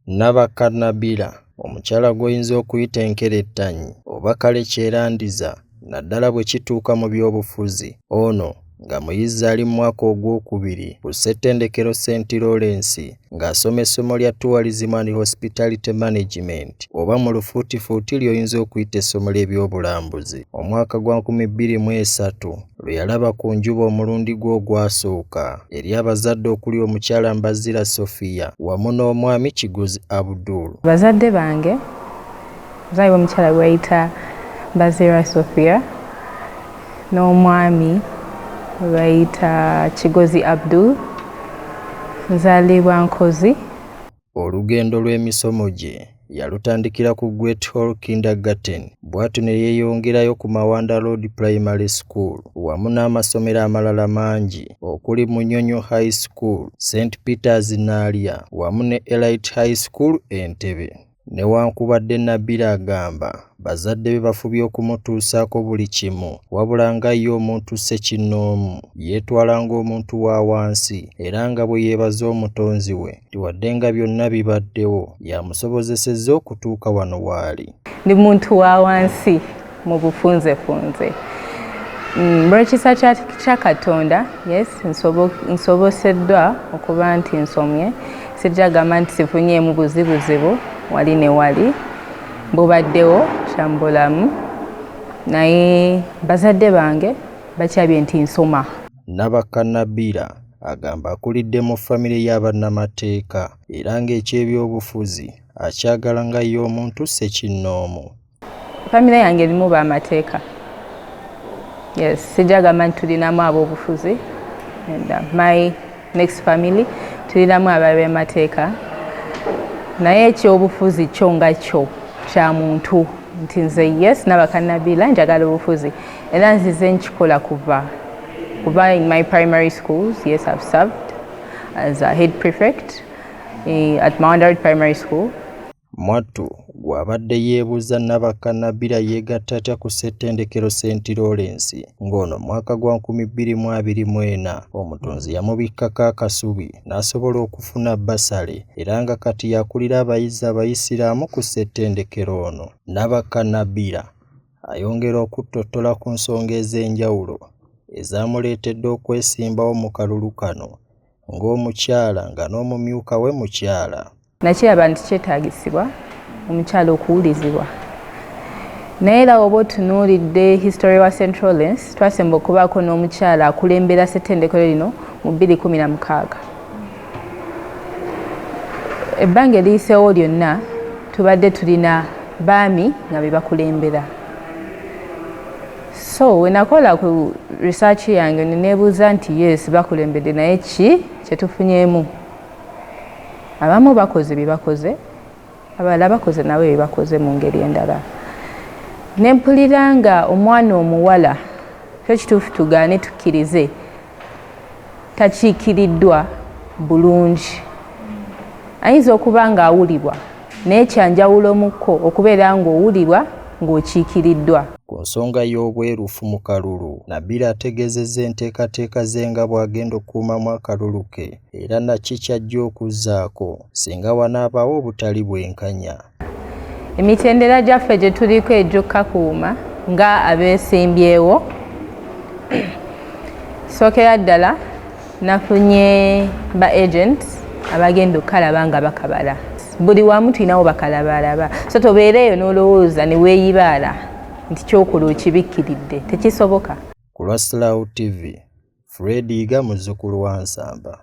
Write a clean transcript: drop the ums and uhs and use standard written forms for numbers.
Nabakka Nabila, omukyala gw'oyinza okuyita enkerettanyi oba kale kyerandiza naddala bwe kituuka mu byobufuzi. Ono nga muyizi ali mu mwaka ogwokubiri ku ssettendekero St Lawrence ng'asoma essomo lya Tourism and Hospitality Management oba mu lufuutifuuti ly'oyinza okuyita essomo ly'ebyobulambuzi. Omwaka gwa 2003 lwe yalaba ku njuba omulundi gwe ogwasooka eri abazadde okuli omukyala Mbazira Sophia wamu n'omwami Kigozi Abdul. Bazadde bange, muzaalibwa omukyala gwe bayita Mbazira Sophia n'omwami gwe bayita Kigozi Abdul. Nzaalibwa Nkozi. Olugendo lw'emisomo gye yalutandikira ku Great Hall Kindergarten bw'atyo ne yeeyongerayo ku Mawanda Road Primary School wamu n'amasomero amalala mangi okuli Munyonyo High School, St Peters Naalya wamu ne Elite High School e Ntebe. Newankubadde Nabila agamba bazadde be bafubye okumutuusaako buli kimu wabula nga ye omuntu ssekinnoomu yeetwala ng'omuntu wa wansi era nga bwe yeebaza omutonzi we nti wadde nga byonna bibaddewo y'amusobozesezza okutuuka wano waali. Ndi muntu wa wansi mu bufunzefunze. Lw'ekisa kya Katonda, yes, nsoboseddwa okuba nti nsomye. Sijja gamba nti sifunyeemu buzibuzibu wali ne wali, bubaddewo kyambulamu, naye bazadde bange bakyabye nti nsoma. Nabakka Nabila agamba akulidde mu famire y'abannamateeka era ng'ekyebyobufuzi akyagala nga ye omuntu ssekinnoomu. Famire yange erimu bamateeka. Yes, sijja gamba nti tulinamu ab'obufuzi. And my next family tulinamu ab'amateeka, naye ekyobufuzi kyo nga kyo kya muntu nti nze, yes, Nabakka Nabila njagala obufuzi era nzize nkikola kuva in my primary schools. Yes, I've served as a head prefect at Mawanda Road Primary School. Mwattu gw'abadde yeebuuza Nabakka Nabila yeegatta atya ku ssettendekero St Lawrence ng'ono mwaka gwa 2024 omutonzi yamubikkako akasubi n'asobola okufuna bbasale era nga kati yakulira abayizi abayisiraamu ku ssettendekero ono. Nabakka Nabila ayongera okuttottola ku nsonga ez'enjawulo ezaamuleetedde okwesimbawo mu kalulu kano ng'omukyala nga n'omumyuka we mukyala. Nakiraba nti kyetaagisibwa omukyala okuwulizibwa, naye era oba otunuulidde history wa St Lawrence, twasemba okubaako n'omukyala akulembera ssettendekero lino mu 2016. Ebbanga eriyiseewo lyonna tubadde tulina baami nga be bakulembera. So we nakola ku research yange neneebuuza nti yes, bakulembedde, naye ki kyetufunyeemu? Abamu bakoze bye bakoze, abalala bakoze nabo bye bakoze mu ngeri endala. Ne mpulira nga omwana omuwala, kyo kituufu tugaane tukkirize, takiikiriddwa bulungi. Ayinza okuba ng'awulibwa, naye kyanjawulomukko okubeera ng'owulibwa ng'okiikiriddwa. Ku nsonga y'obwerufu mu kalulu, Nabila ategeezezza enteekateeka ze nga bw'agenda okukuumamu akalulu ke era naki ky'ajja okuzzaako singa wanaabaawo obutali bwenkanya. Emitendera gyaffe gye tuliko egy'okkakuuma nga abeesimbyewo, sookera ddala nafunye ba agents abagenda okukalaba nga bakabala. Buli wamu tulinawo bakalabalaba, so tobeereeyo n'olowooza ne weeyibaala nti kyokola okibikkiridde, tekisoboka. Ku lwa Slow TV, Fred Iga, muzzukulu wa Nsamba.